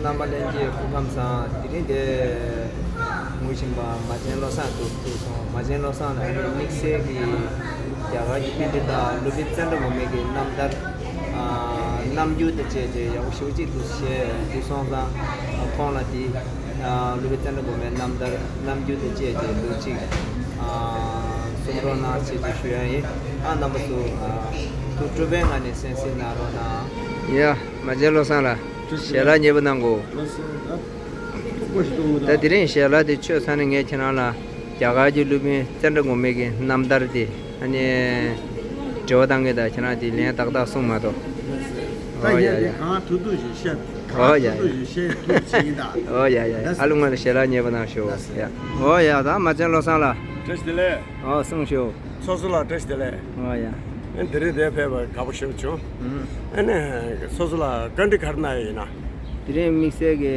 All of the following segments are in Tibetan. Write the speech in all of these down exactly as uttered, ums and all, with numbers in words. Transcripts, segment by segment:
རྣམ་པ་ལྷན་རྒྱས་སྐུ་ཁམས་བཟང་། དེ་རིང་འདིར་ངོ་ཤེས་པ་མ་བྱན་བློ་བཟང་ཐུག་ཐུག་སོང་། མ་བྱན་བློ་བཟང་ལ་ནི་དམིགས་བསལ་གྱི་རྒྱ་གར་གྱི་པཎྜི་ཏ་སློབ་དཔོན་ཙནྡྲ་གོ་མི་གི་རྣམ་ཐར། ཨ། རྣམ་འགྱུར་དང་བཅས་ཏེ་ཡག་པོ་ཞེ་པོ་ཅིག་ཏུ་བཤད་འདུག་སོང་ཙང་། ཁོང་ལ་དེ། ཨ། སློབ་དཔོན་ཙནྡྲ་གོ་མིའི་རྣམ་ཐར་རྣམ་འགྱུར་དང་བཅས་ཏེ་ལུགས་གཅིག་ཨ། གསུང་རོགས་གནང་ཞེས་ཅིག་ཞུ་ཡ་ཡིན། ཨ། རྣམ་པ་ཚོ། ཨ། ཐུགས་སྤྲོ་པོའི་ངང་ནས་གསན་གཟིགས་གནང་རོགས་གནང་། ཡ། མ་བྱན་བློ་བཟང་ལགས། ཞལ་ལག་མཉེས་པོ་གནང་གོ། ད་དེ་རིང་ཞལ་ལག་དེ་མཆོད་ཚར་ནས་ངས་ཁྱེད་རང་ལ་རྒྱ་གར་གྱི་སློབ་དཔོན་ཙནྡྲ་གོ་མི་གི་རྣམ་ཐར་དེ། ཨ་ནི། དྲི་བ་བཏང་གི་ད་ཁྱེད་རང་དེ་ལན་ཏག་ཏག་གསུངས་མ་གཏོགས། ད་ཨོ་ཡ་ཡ། གང་ཐུབ་ཐུབ་ཞིག་བཤད། ཨོ་ཡ་ཡ། ཐུབ་ཐུབ་ཞིག་བཤད་ཐུབ་ཟིན་ད། ཨོ་ཡ་ཡ། ཨ་ལུ་ང་ལ་ཞལ་ལག་མཉེས་པོ་གནང་ཤོག། ཡ། ཨོ་ཡ། ད་མ་བྱན་བློ་བཟང་ལགས། བཀྲ་ཤིས་བདེ་ལེགས། ཨོ། གསུངས་ཤོག། ཚོགས་གཙོ་ལགས་བཀྲ་ཤིས་བདེ་ལེགས། ཨོ་ཡ། ཨེ། འདི་རིང་འདིར་ཕེབས་པར་དགའ་པོ་ཞེ་པོ་བྱུང་། ཨུམ། ཨ་ནི་ཚོགས་གཙོ་ལགས་བཀའ་འདྲི་ག་རེ་གནང་ཡོད་ན། དེ་རིང་དམིགས་བསལ་གྱི་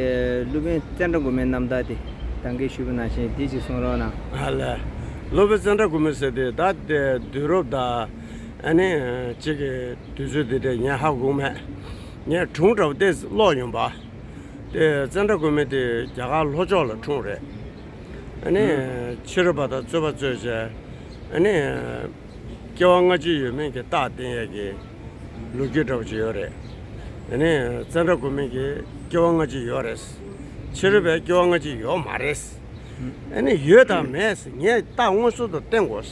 སློབ་དཔོན་ཙནྡྲ་གོ་མིའི་རྣམ་ཐར་དེ་ད་གིན་ཞུས་པ་ནང་བཞིན་དེ་ཅིག་གསུང་རོགས་གནང་། ཨ་ལས། སློབ་དཔོན་ཙནྡྲ་གོ་མི་ཟེར་དེ་ད་དེ་དུས་རབས་ད། ཨ་ནི་གཅིག་གི་དུས་ཚོད་དེ་འདྲ་ངས་ཧ་གོ་མེད། ངས་སྒྲུང་འདྲ་པོ་དེ་ཀློག་ཡོང་པ། དེ་ཙནྡྲ་གོ་མི་དེ་རྒྱ་གར་ལྷོ་ཕྱོགས་ལ་འཁྲུངས་རེད། ཨ་ནི་ཕྱི་རབས་པ་དང་རྩོད་པ་རྩོད་བྱས། ཨ་ནི་སྐྱེ་བ་སྔ་ཕྱི་ཡོད་མེད་ཀྱི་རྟགས་བསྟན་ཡས་ཀྱི་ལོ་རྒྱུས་འདྲ་པོ་ཅིག་ཡོད་རེད། ཨ་ནི་ཙནྡྲ་གོ་མི་གི་སྐྱེ་བ་སྔ་ཕྱི་ཡོད་རེད། ཕྱི་རབས་པའི་སྐྱེ་བ་སྔ་ཕྱི་ཡོད་མ་རེད། ཨ་ནི་ཡོད་དང་མེད་ཟེར་ངས་རྟགས་མངོན་སུམ་དུ་བསྟན་དགོས།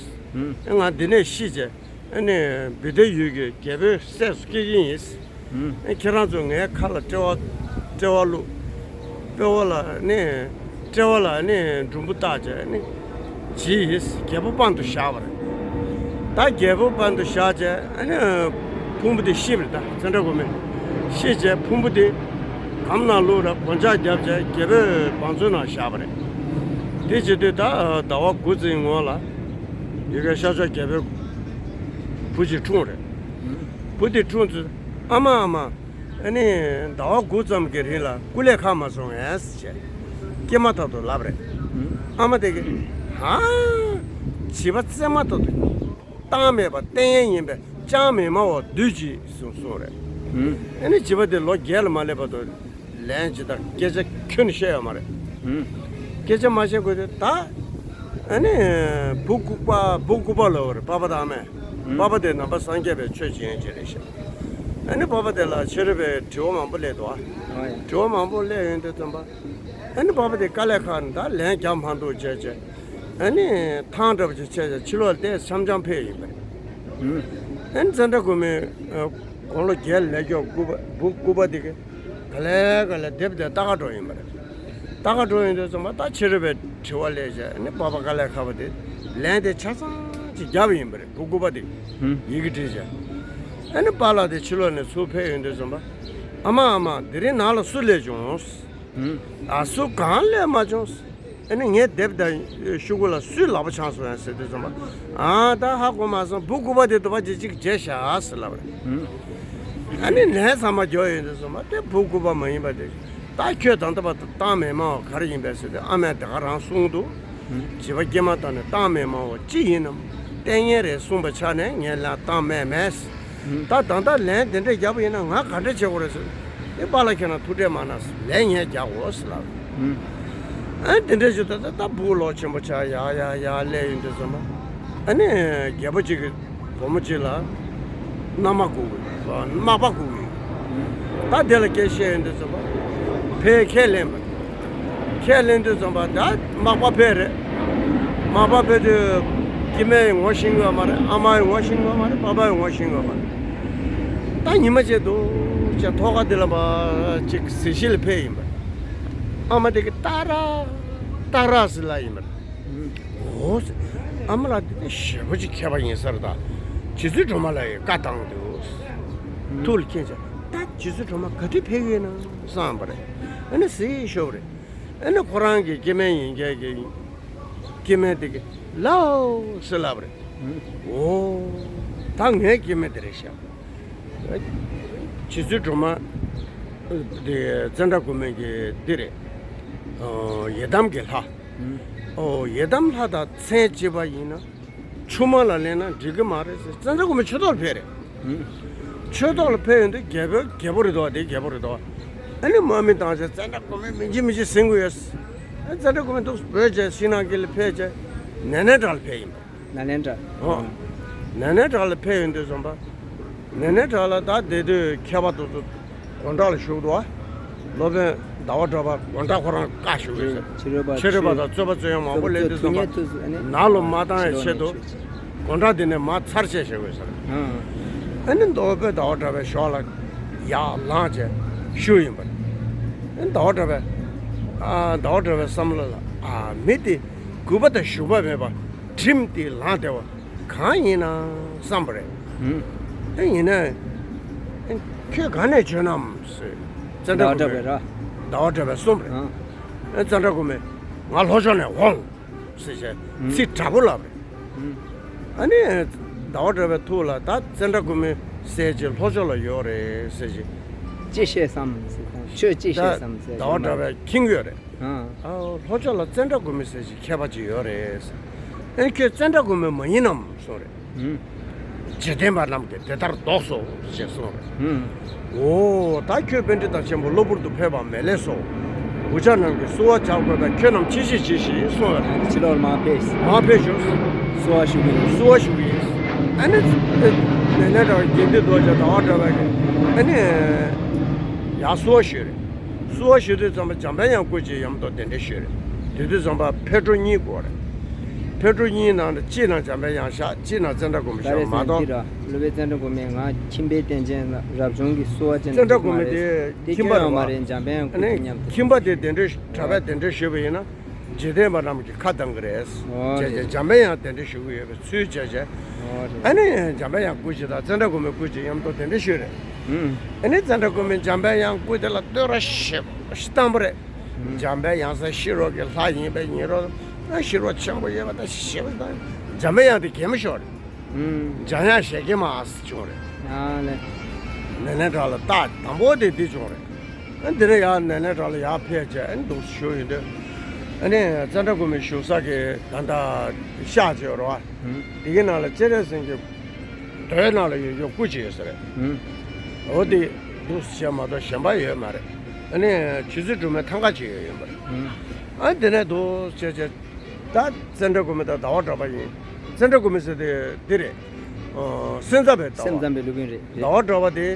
ཨ། ང་འདི་ནས་ཤི་བྱས། ཨ་ནི་བི་ཏའི་ཡུལ་གྱི་རྒྱལ་པོའི་སྲས་སུ་སྐྱེ་གི་ཡིན། ཨ། ཁྱེད་རང་ཚོ་ངའི་ཁ་ལ་དཔྲལ་བ། དཔྲལ་བ་བླུགས། དཔྲལ་བ་ལ་ནི། དཔྲལ་བ་ལ་ནི་འགྲོན་བུ་བཏགས་བྱས་ནི། བྱས། རྒྱལ་པོ་དཔང་དུ་བཞག་པ་རེད། ད་རྒྱལ་པོ་དཔང་དུ་བཞག་བྱས། ཨ་ནི་ཕུང་པོ་དེ་ཤི་བ་རེད། ད་ཙནྡྲ་གོ་མི་ཤི་བྱས་ཕུང་པོ་དེ་སྒམ་ནང་བླུགས་ར་སྒོ་ལྕགས་བརྒྱབ་བྱས་རྒྱལ་པོའི་བང་མཛོད་ནང་བཞག་པ་རེད། དེ་བྱེད་དུས་ད་ཟླ་བ་དགུ་ཙམ་སྔོན་ལ་ཡུལ་གྱི་ཤར་ཕྱོགས་རྒྱལ་པོའི་བུ་གཅིག་འཁྲུངས་རེད། བུ་དེ་འཁྲུངས་ཚེ། ཨ་མ། ཨ་མ། ཨ་ནི་ཟླ་བ་དགུ་ཙམ་གྱི་རིང་ལ་སྐུ་ལས་ཁག་མ་སོང་ངས་ཟེར་བྱས། སྐྱེས་མ་ཐག་ཏུ་ལབ་རེད། ཨ་མ་དེ་གིས། ཧ། བྱིས་པ་བཙས་མ་ཐག་ཏུ་བཏང་མེད་པ་བསྟན་ཡས་ཡིན་པས་ཅང་མི་སྨྲ་བར་སྡོད་ཅིག་གསུངས་གསུངས་རེད། ཨ་ནི་བྱིས་པ་དེ་ལོ་བརྒྱད་ལ་མ་སླེབས་བར་དུ། ལན་ཇི་ལྟར་སྐད་ཆ་ཁྱོན་ནས་བཤད་ཡོད་མ་རེད། ཨུམ། སྐད་ཆ་མ་བཤད་དགོས་དུས་ད། ཨ་ནི་བུ་ལྐུགས་པ། བུ་ལྐུགས་པ་ལབ་པ་རེད། པ་ཕ་དང་ཨ་མས། ཨུམ། པ་ཕ་དེ་ནང་པ་སངས་རྒྱས་པའི་ཆོས་བྱེད་མཁན་ཅིག་རེད་ཤག་ཨ་ནི་པ་ཕ་དེ་ལ་ཕྱི་རབས་པའི་དྲི་བ་མང་པོ་སླེབས་འདུག་ཨ། ཨོ་ཡ། དྲི་བ་མང་པོ་སླེབས་ཡོང་དུས་ཙམ་པ། ཨ་ནི་པ་ཕ་དེ་དཀའ་ལས་ཁག་ནས་ད་ལན་རྒྱག་མ་ཐུབ་བྱས་བྱས། ཨ་ནི་ཐང་འདྲ་པོ་ཅིག་བྱས་བྱས་ཕྱི་ལོགས་ལ་བལྟས། འཆམ་འཆམ་ཕེབས་ཡིན་པ་རེད། ཨུམ། ཨ་ནི་ཙནྡྲ་གོ་མི། ཨ། དགུང་ལོ་བརྒྱད་ལ་སླེབས་མགྱོགས་ལྐུགས་པ། བུ་ལྐུགས་པ་དེ་གིས། ག་ལེ་ག་ལེ་རྡེབ་སྟེ་ལྟ་ག་འགྲོ་ཡིན་པ་རེད། ལྟ་ག་འགྲོ་ཡོང་དུས་ཙམ་པ་ད་ཕྱི་རབས་པའི་དྲི་བ་སླེབས་བྱས། ཨ་ནི་པ་ཕ་དཀའ་ལས་ཁག་པ་དེ་ལན་དེ་ཆ་ཚང་ཅིག་བརྒྱབ་ཡིན་པ་རེད། བུ་ལྐུགས་པ་དེ་ཧུམ། ཡི་གེ་བྲིས་བྱས། ཨ་ནི་པཱ་ལགས་དེ་ཕྱི་ལོགས་ནས་ཚུར་ཕེབས་ཡོང་དུས་ཙམ་པ། ཨ་མ། ཨ་མ། དེ་རིང་ནང་ལ་སུ་སླེབས་བྱུང་། ཧུམ། ཨ། སུ་གང་སླེབས་མ་བྱུང་། ཨ་ནི་ངའི་རྡེབ་དང་ཤོག་གུ་ལ་སུས་ལག་པ་འཆང་སོང་ཡང་ཟེར་དུས་ཙམ་པ། ཨ། ད་ཧ་གོ་མ་སོང་། བུ་ལྐུགས་པ་དེ་འདུག་པ། ཅིག་ཅིག་བྱས་ཤག་ཟེར་ལབ་པ་རེད། ཨ་ནི་ལན་ཚང་མ་འགྲོ་ཡོང་དུས་ཙམ་པ་དེ་བུ་ལྐུགས་པ་མ་ཡིན་པ་དེ། ད་ཁྱོད་ད་ལྟ་བར་དུ་བཏང་མེད་སྨྲ་བ་ག་རེ་ཡིན་པས་ཟེར་དུས། ཨ་མས་དེ་ག་རང་གསུངས་འདུག་བྱིས་པ་སྐྱེས་མ་ཐག་ནས་བཏང་མེད་སྨྲ་བ་ཅི་ཡིན་ནམ། ལྟས་ངན་རེད་གསུངས་པ་ཆགས་ནས་ངས་ལན་བཏང་མེད་མེད། ད་ད་ལྟ་ལན་དེ་འདྲས་བརྒྱབ་པ་ཡིན་ན་ང་ག་འདྲས་བྱེད་དགོས་རེད་ཟེར། དེ་པཱ་ལགས་ཁྱེད་རང་ཐུགས་ཁྲལ་མ་གནང་ཟེར། ལན་ངས་རྒྱག་དགོས་ཟེར་ལབ། ཨ་དེ་འདྲས་བྱུང་ད་ད་ད་བུ་ལོ་ཆེན་པོ་ཆགས། ཡར་ཡར་ཡར་སླེབས་ཡོང་དུས་ཙམ་པ། ཨ་ནི་རྒྱལ་པོ་གཅིག་གིས་བུ་མོ་གཅིག་ལ་མནའ་མ་བསྐུར་གི། མག་པ་བསྐུར་གི། ད་དེ་ལ་སྐད་བཤད་ཡོང་དུས་ཙམ་པ། ཕར་ཁས་ལེན་པ། ཁས་ལེན་དུས་ཙམ་པ་ད་མག་པ་ཕར་རེད། མག་པ་ཕར་དུས་སྐྱེ་དམན་ཡང་ངོ་ཤེས་ཀྱི་ཡོད་མ་རེད། ཨ་མ་ཡང་ངོ་ཤེས་ཀྱི་ཡོད་མ་རེད། པ་ཕ་ཡང་ངོ་ཤེས་ཀྱི་ཡོད་མ་རེད། ད་ཉི་མ་གཅིག་འདུག་ཅེས་ཐོག་ཁ་དེ་ལ་མ་ཅིག་གཟིགས་ཞིབ་ལ་ཕེབས་ཡིན་པ། ཨ་མ་དེ་གིས་ཏཱ་ར་ཏཱ་ར་ཟེར་ལབ་ཡིན་པ། འོ་ཟེར། ཨ་མ་ལགས་འདི་ནི་ཞེ་པོ་ཅིག་མཁས་པ་ཡིན་ས་རེད། ད་རྗེ་བཙུན་སྒྲོལ་མ་ལ་ཡང་བཀའ་བཏང་འདུག་ཐུགས་ལ་མཁྱེན་བྱས། ད་རྗེ་བཙུན་སྒྲོལ་མ་ག་དུས་ཕེབས་ཀྱི་ཡོད་ན་བསམ་པ་རེད། ཨ་ནི་གཟིགས་ཤོར་བ་རེད། ཨ་ནི་ཁོ་རང་གི་སྐྱེ་དམན་ཡིན་མཁན་གྱི་སྐྱེ་དམན་དེ་གིས་ལའོ་ཟེར་ལབ་པ་རེད། འོ། ད་ངའི་སྐྱེ་དམན་དེ་རེད་ཤག་རྗེ་བཙུན་སྒྲོལ་མ་དེ་ཙནྡྲ་གོ་མི་གི་འདི་རེད། ཨོ། ཡི་དམ་གྱི་ལྷ། ཨོ། ཡི་དམ་ལྷ་དང་མཚན་གཅིག་པ་ཡིན་ན་ཆུ་མ་ལ་ལེན་ན་འགྲིག་གི་མ་རེད་ཟེར། ཙནྡྲ་གོ་མི་ཆོས་ཐོག་ལ་ཕེབས་རེད། ཆོས་ཐོག་ལ་ཕེབས་ཡོང་དུས་རྒྱལ་པོ་རྒྱལ་པོ་རེད་དོ། དེ་རྒྱལ་པོ་རེད་དོ། ཨ་ནི་དམག་མི་བཏང་བྱས་ཙནྡྲ་གོ་མི་མི་འཇིགས་མི་འཇིགས་ཟིན་དགོས་ཡོད། ཨ་ཙནྡྲ་གོ་མི་འདུག་བོད་ཅེས་ཤིང་ནགས་དཀྱིལ་ལ་ཕེབས་བྱས་ནེ་ནེ་བྲག་ལ་ཕེབས་ཡིན་པ། ནེ་ནེ་བྲག་ཨོ། ནེ་ནེ་བྲག་ལ་ཕེབས་ཡོང་དུས་ཙམ་པ། ནེ་ནེ་བྲག་ལ་ད་བསྡད་དུས་མཁས་པ་དེ་ཚོ་དགོང་དག་ལ་བཞུགས་འདུག་ཨ། སློབ་དཔོན་ཟླ་བ་གྲགས་པ་དགོང་དག་ཁོ་རང་བཀའ་ཞུ་གི་ཡོད་ཟེར། ཕྱི་རོལ་པ་ཕྱི་རོལ་པ་དང་རྩོད་པ་རྩོད་ཡོང་མང་པོ་སླེབས་དུས་ཙམ་པ། ནང་ལ་མ་བཏང་ཡའི་ཆེད་དུ། དགོང་དག་འདི་ནས་མར་ཚར་བཅད་བྱེད་དགོས་ཟེར། ཨ་ནི་སློབ་དཔོན་ཟླ་བ་གྲགས་པའི་ཞོར་ལ་ཡར་ལངས་བྱས་བཞུགས་ཡིན་པ་རེད། ཨ་ནི་ཟླ་བ་གྲགས་པས། ཨ་ཟླ་བ་གྲགས་པའི་བསམ་བློ་ལ། ཨ་མི་དེ་གུས་པ་དང་ཞུམ་པ་མེད་པ་ཁྲིམས་དེ་ལངས་བསྡད་པ་གང་ཡིན་ན་བསམ་པ་རེད། ཨ་ཡིན་ན་ཁྱོད་ག་ནས་བྱོན་ནམ་ཟེར། ཙནྡྲ་གོ་མི། ཟླ་བ་གྲགས་པས་གསུངས་པ་རེད། ཨ་ཙནྡྲ་གོ་མི་ང་ལྷོ་ཕྱོགས་ནས་འོང་། ཟེར་བྱས་ཚིག་དྲག་པོ་ལབ་རེད། ཨ་ནི་ཟླ་བ་གྲགས་པའི་ཐུགས་ལ་ད་ཙནྡྲ་གོ་མི་ཟེར་གྱི་ལྷོ་ཕྱོགས་ལ་ཡོད་རེད་ཟེར་གྱི། ཅི་བཤད་བསམ་ཟེར་དང་ཁྱོད་ཅི་བཤད་བསམ་ཟེར། ཟླ་བ་གྲགས་པས་མཁྱེན་གྱི་ཡོད་རེད། ཨ་ལྷོ་ཕྱོགས་ལ་ཙནྡྲ་གོ་མི་ཟེར་གྱི་མཁས་པ་ཅིག་ཡོད་རེད་ཟེར། ཨ་ནི་ཁྱོད་ཙནྡྲ་གོ་མི་མ་ཡིན་ནམ་གསུངས་རེད། འཇིག་རྟེན་པ་རྣམས་ཀྱིས་དེ་ལྟར་བཟློག་སོ་ཞེས་གསུངས་རེད། འོ་ད་ཁྱོད་པཎྜི་ཏ་ཆེན་པོ་གློ་བུར་དུ་ཕེབས་པ་མེད་ལས་སོ། འུ་ཅག་རྣམས་ཀྱིས་བསུ་བ་བྱ་དགོས་པས་ཁྱོད་རྣམས་ཕྱི་བཤོལ་གྱིས་ཞེས་གསུངས་རེད། ཕྱི་ལོགས་ལ་མར་ཕེབས། མར་ཕེབས་ཤོག་བསུ་བ་ཞུ་གི་ཡིན། བསུ་བ་ཞུ་གི་ཡིན། ཨ་ནི་ནེ་ནེ་བྲག་དགེ་འདུན་རྡོ་རྗེ་ཟླ་བ་གྲགས་པས་ཨ་ནི་ཡར་བསུ་བ་ཞུས་རེད། བསུ་བ་ཞུ་དུས་ཙམ་པ་འཇམ་དཔལ་དབྱངས་སྐུ་མཁྱེན་མཉམ་དུ་གདན་འདྲེན་ཞུས་རེད། དེ་དུས་ཙམ་པ་ཕོ་བྲང་གཉིས་དགོས་རེད། ཕོ་བྲང་གཉིས་ནང་ནས་གཅིག་ནང་འཇམ་དཔལ་དབྱངས་བཞག་གཅིག་ནང་ཙནྡྲ་གོ་མི་བཞག་མ་གཏོགས། སློབ་དཔོན་ཙནྡྲ་གོ་མི་ང་ཁྱིམ་པའི་རྟེན་ཅན་ལ་རབ་བྱུང་གི་བསུ་བ་ཅན་ཙནྡྲ་གོ་མི་དེ་ཁྱིམ་པ་རེད་པ། དེ་སྐྱོན་ཡོད་མ་རེད། འཇམ་དཔལ་དབྱངས་སྐུ་མཁྱེན་མཉམ་དུ། ཁྱིམ་པ་དེ་གདན་འདྲེན་གྲྭ་པས་གདན་འདྲེན་ཞུས་པ་ཡིན་ན། འཇིག་རྟེན་པ་རྣམས་ཀྱིས་ཁ་གདངས་ཀྱི་རེད། འོ་བྱས་རེད། བྱས་འཇམ་དཔལ་དབྱངས་གདན་འདྲེན་ཞུ་གི་ཡོད་པའི་ཚུལ་བྱས་བྱས། འོ་རེད། ཨ་ནི་འཇམ་དཔལ་དབྱངས་སྐུ་མཁྱེན་དང་ཙནྡྲ་གོ་མི་སྐུ་མཁྱེན་མཉམ་དུ་གདན་འདྲེན་ཞུས་རེད། ཨ་ནི་ཙནྡྲ་གོ་མི་འཇམ་དཔལ་དབྱངས་སྐུ་དེ་ལ་བསྟོད་ར་ཞེ་པོ་ཞིག་བཏང་པ་རེད། འཇམ་དཔལ་དབྱངས་ཟེར་ཤེས་རབ་ཀྱི་ལྷ་ཡིན་པས་ཡིན་རོགས། ཤེས་རབ་ཆེན་པོ་ཡོད་པ་དང་ཞེ་པོ་དང་། འཇམ་དཔལ་དབྱངས་དེ་གད་མོ་ཤོར་རེད། འཇམ་དབྱངས་ཞལ་གྱིས་མ་ཟེར་བྱུང་རེད། ཨ་ལེ། ནེ་ནེ་བྲག་ལ་རྟགས་དང་པོ་དེ་འདི་བྱུང་རེད། ཨ་འདི་ནས་ཡར་ནེ་ནེ་བྲག་ལ་ཡར་ཕེབས་བྱས་ཨ་འདུག་བཞུགས་ཡོད་དུས། ཨ་ནི་ཙནྡྲ་གོ་མི་བཞུགས་ས་གི་ད་ལྟ་ཤག་ཅིག་ཡོད་རེད་བ། དེ་གི་ནང་ལ་སྤྱན་རས་གཟིགས་ཀྱི་རྡོའི་ནང་ལ་ཡོད་ཡོད་སྐུ་ཅིག་ཡོད་ས་རེད། འོ་དེ་འདུག་བྱས་མ་གཏོགས་གཞན་པ་ཡོད་མ་རེད། ཨ་ནི་རྗེ་བཙུན་སྒྲོལ་མའི་ཐང་ཀ་ཅིག་ཡོད་ཡོད་མ་རེད། ཨ་འདི་ནས་འདུག་བྱས་བྱས། ད་ཙནྡྲ་གོ་མི་དང་ཟླ་བ་གྲགས་པ་ཡིན། ཙནྡྲ་གོ་མི་ཟེར་དེ་འདི་རེད། ཨོ་སེམས་ཙམ་པའི་ལྟ་བ། སེམས་ཙམ་པའི་སློབ་དཔོན་རེད། རེད། ཟླ་བ་གྲགས་པ་དེ་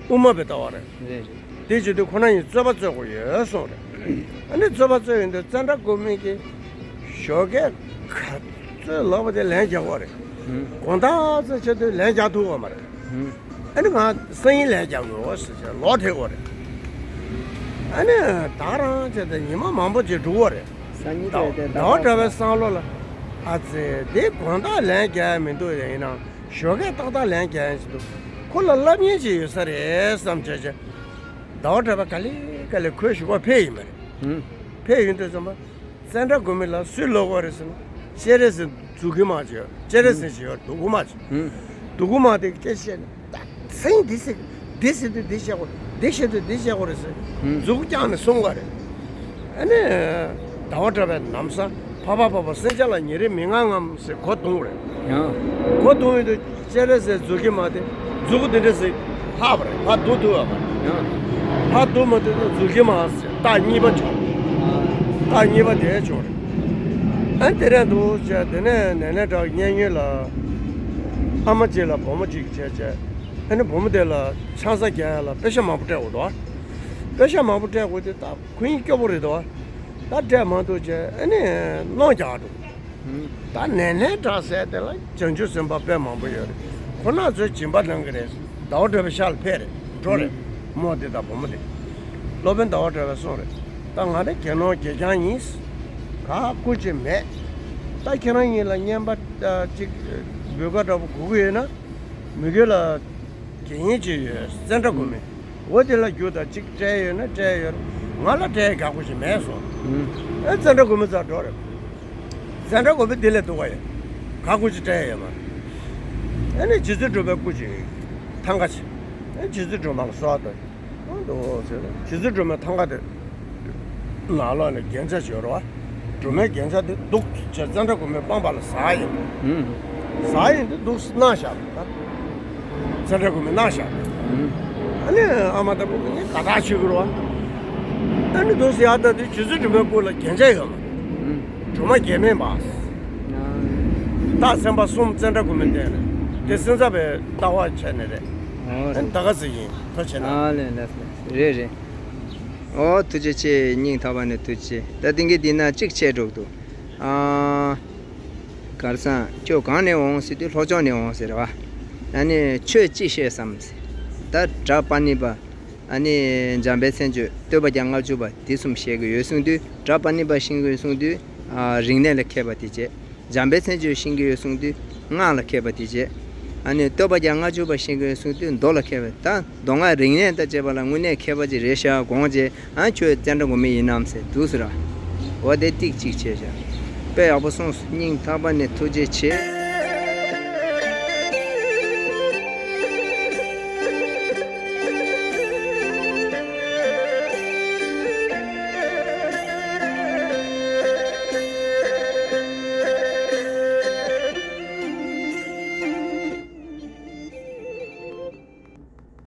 དབུ་མ་པའི་ལྟ་བ་རེད། རེད་རེད། དེ་བྱེད་དུས་ཁོ་རང་ཡིན་རྩོད་པ་རྩོད་དགོས་ཡོད་གསུངས་རེད། ཨ་ནི་རྩོད་པ་རྩོད་ཡོང་དུས་ཙནྡྲ་གོ་མི་གིས་ཞོགས་ཀས་ག་ཚོད་ལོག་པ་དེ་ལན་རྒྱག་དགོས་རེད། དགོང་དག་ཚོད་ཆེ་དུས་ལན་རྒྱག་ཐུབ་དགོས་མ་རེད། ཨ་ནི་ང་སང་ཉིན་ལན་རྒྱག་དགོས་ཟེར་བྱས་ལོག་ཐེབས་དགོས་རེད། ཨ་ནི་ད་རང་བྱས་ཏེ་ཉི་མ་མང་པོ་ཅིག་འགྲོ་གི་རེད། སང་ཉིན་ཟླ་དེ་དེ་ཟླ་བ་གྲགས་པའི་བསམ་བློ་ལ། ཨ་ཙི་འདི་དགོང་དག་ལན་རྒྱག་ཡ་མི་འདུག་ཡིན་ནའང་ཞོགས་ཀས་ཏག་ཏག་ལན་རྒྱག་ཡ་ཅིག་འདུག་ཁོ་ལ་སློབ་གཉེར་ཅིག་ཡོད་ས་རེད་བསམ་བྱས་བྱས། ཟླ་བ་གྲགས་པ་ག་ལེ་ག་ལེ་ཁོའི་བཞུགས་སར་ཕེབས་ཡིན་པ་རེད། ཕེབས་ཡོང་དུས་ཙམ་པ། ཙནྡྲ་གོ་མི་ལ་སུས་སློབ་དགོས་རེད་ཟེར་ན། སྤྱན་རས་གཟིགས་མཛུབ་གུ་དམར་ཅིག་སྤྱན་རས་གཟིགས་ཅིག་ཡོད་རེད། མཛུབ་གུ་དམར་ཅིག་མཛུབ་གུ་དམར་དེ་སྐད་བཤད་ནས་ད་སང་ཉིན་འདི་ཟེར། འདི་ཟེར་དུས་འདི་བཤད་དགོས། འདི་བཤད་དུས་འདི་བཤད་དགོས་རེད་ཟེར། མཛུབ་གུ་བརྐྱངས་ནས་གསུང་གི་རེད། ཨ་ནི་ཟླ་བ་གྲགས་པས་ནམ་སང་ཕ་ཕ་ཕ་ཕ་སེམས་ཅན་ལ་ཉེ་རིང་མི་མངའ་ངམ་ཟེར་གོ་བརྡུང་རེད། གོ་བརྡུང་ཡོང་དུས་སྤྱན་རས་གཟིགས་མཛུབ་གུ་དམར་དེ་མཛུབ་གུ་དེ་འདྲ་ཟིག་ལྷག་པ་རེད། ཕར་བརྡུང་ཐུབ་པ་མ་རེད། ཕར་བརྡུང་མ་ཐུབ་ན་མཛུབ་གུ་དམར་ཟེར་རྟགས་གཉིས་པ་བྱུང་། རྟགས་གཉིས་པ་དེ་བྱུང་རེད། ཨ་དེ་རིང་འདུག་བྱས་དེ་ནས་ནེ་ནེ་བྲག་མཉན་ཡོད་ལ། ཨ་མ་གཅིག་ལ་བུ་མོ་གཅིག་བྱས་བྱས། ཨ་ནི་བུ་མོ་དེ་ལ་ཆང་ས་རྒྱག་ཡ་ལ་པེ་ཤ་མང་པོ་སྤྲད་དགོས་འདུག་པེ་ཤ་མང་པོ་སྤྲད་དགོས་དུས་ད་ཁོ་གཉིས་སྐྱོ་པོ་རེད་འདུག་ད་སྤྲད་མ་ཐུབ་བྱས་ཨ་ནི་གནོང་རྒྱག་འགྲོ། ད་ནེ་ནེ་བྲག་ཟེར་དེ་ལ་བྱང་ཆུབ་སེམས་དཔའ་དཔེ་མང་པོ་ཡོད་རེད། ཁོ་རང་ཚོའི་སྦྱིན་པ་གནང་གི་རེད། ཟླ་བ་གྲགས་པའི་ཤག་ལ་ཕེབས་རེད། འགྲོ་རེད། མོ་དེ་དང་བུ་མོ་དེ། སློབ་དཔོན་ཟླ་བ་གྲགས་པས་གསུངས་རེད། ད་ང་ནི་དགེ་སློང་དགེ་རྐྱང་ཡིན། ག་སྐུ་ཅིག་མེད། ད་ཁྱེད་རང་གཉིས་ལ་རྔན་པ་ཅིག་འབུལ་ག་འདྲ་པོ་དགོས་ཀྱི་ཡོད་ན། མི་དགོས་ལ། དགེ་བསྙེན་ཅིག་ཡོད་ཙནྡྲ་གོ་མི། འོ་དེ་ལ་རྒྱུགས་དང་གཅིག་སྤྲད་ཡོད་ན་སྤྲད་ཡོད། ང་ལ་སྤྲད་ཡ་ག་སྐུ་ཅིག་མེད་སོང་། ཨེ་ཙནྡྲ་གོ་མི་རྩར་འགྲོ་རེད། ཙནྡྲ་གོ་མི་དེ་ལས་སྡུག་ག་ཡོད། ག་སྐུ་ཅིག་སྤྲད་ཡ་ཡོད་མ་རེད། ཨ་ནི་རྗེ་བཙུན་སྒྲོལ་མའི་སྐུ་ཅིག་ཐང་ཀ་ཅིག་ཨ་རྗེ་བཙུན་སྒྲོལ་མ་ལ་གསོལ་བ་བཏབ། ཨ་འདུག་ཟེར་ན་རྗེ་བཙུན་སྒྲོལ་མའི་ཐང་ཀ་དེ། ནང་ལོགས་ནས་རྒྱན་ཆ་བྱོས་རོགས། སྒྲོལ་མའི་རྒྱན་ཆ་དེ་འདུག་ཅེས་ཙནྡྲ་གོ་མི་པང་པ་ལ་ཟག་ཡིན། ཟག་ཡིན་དེ་འདུག་སེ་གནང་བཞག་པ་ད། ཙནྡྲ་གོ་མི་གནང་བཞག་པ། ཨ་ནི་ཨ་མ་ལྟ་བུ་ངས་དགའ་ཐག་ཆོད་གི་རོགས། ཨ་ནི་འདུག་སེ་ཡར་ལྟ་དུས་རྗེ་བཙུན་སྒྲོལ་མའི་སྐུ་ལ་རྒྱན་ཆ་ཡོད་མ། སྒྲོལ་མ་རྒྱན་མེད་པ། རྟགས་མཚན་པ་གསུམ་ཙནྡྲ་གོ་མིའི་རྟེན་རེད། དེ་སེམས་ཙམ་པའི་ལྟ་བ་བྱས་ནས་རེད། ཨོ་ཨ་ནི་ད་ག་ཚོད་ཡིན་ཐུགས་རྗེ་ཆེ་གནང་། ཨ་ལས་ལས་ལས་རེད་རེད། ཨོ་ཐུགས་རྗེ་ཆེ། སྙིང་ཐག་པ་ནས་ཐུགས་རྗེ་ཆེ། ད་ཏིང་གི་འདི་ན་གཅིག་ཆད་འགྲོ་གི་འདུག་ཨ། གར་སང་ཁྱོད་གང་ནས་འོང་ཟེར་དུས་ལྷོ་ཕྱོགས་ནས་འོང་ཟེར་བ། ཨ་ནི་ཆོས་ཅི་བཤད་བསམ་ཟེར། ད་གྲྭ་པ་ཎི་པ། ཨ་ནི་འཇམ་དཔལ་མཚན་བརྗོད་བསྟོད་པ་བརྒྱ་ལྔ་བཅུ་པ་དེ་གསུམ་བཤད་ཀྱི་ཡོད་གསུངས་དུས་གྲྭ་པ་ཎི་པ་ཤེས་ཀྱི་ཡོད་གསུངས་དུས། ཨ་རིག་གནས་ལ་མཁས་པ་དེ་བྱས། འཇམ་དཔལ་མཚན་བརྗོད་ཤེས་ཀྱི་ཡོད་གསུངས་དུས་སྔགས་ལ་མཁས་པ་དེ་བྱས། ཨ་ནི་བསྟོད་པ་བརྒྱ་ལྔ་བཅུ་པ་ཤེས་ཀྱི་ཡོད་གསུངས་དུས་མདོ་ལ་མཁས་པ། ད་མདོ་སྔགས་རིག་གནས་དང་བཅས་པ་ལ་དངོས་གནས་མཁས་པ་ཅིག་རེད་ཤག་དགོངས་བྱས། ཨ་ཁྱོད་ཙནྡྲ་གོ་མི་ཡིན་ནམ་ཟེར་འདུག་ཟེར་ར། འོ་དེ་ཏིག་ཅིག་བྱས་ཤག་དཔེ་ཡག་པོ་གསུངས་སོང་། སྙིང་ཐག་པ་ནས་ཐུགས་རྗེ་ཆེ།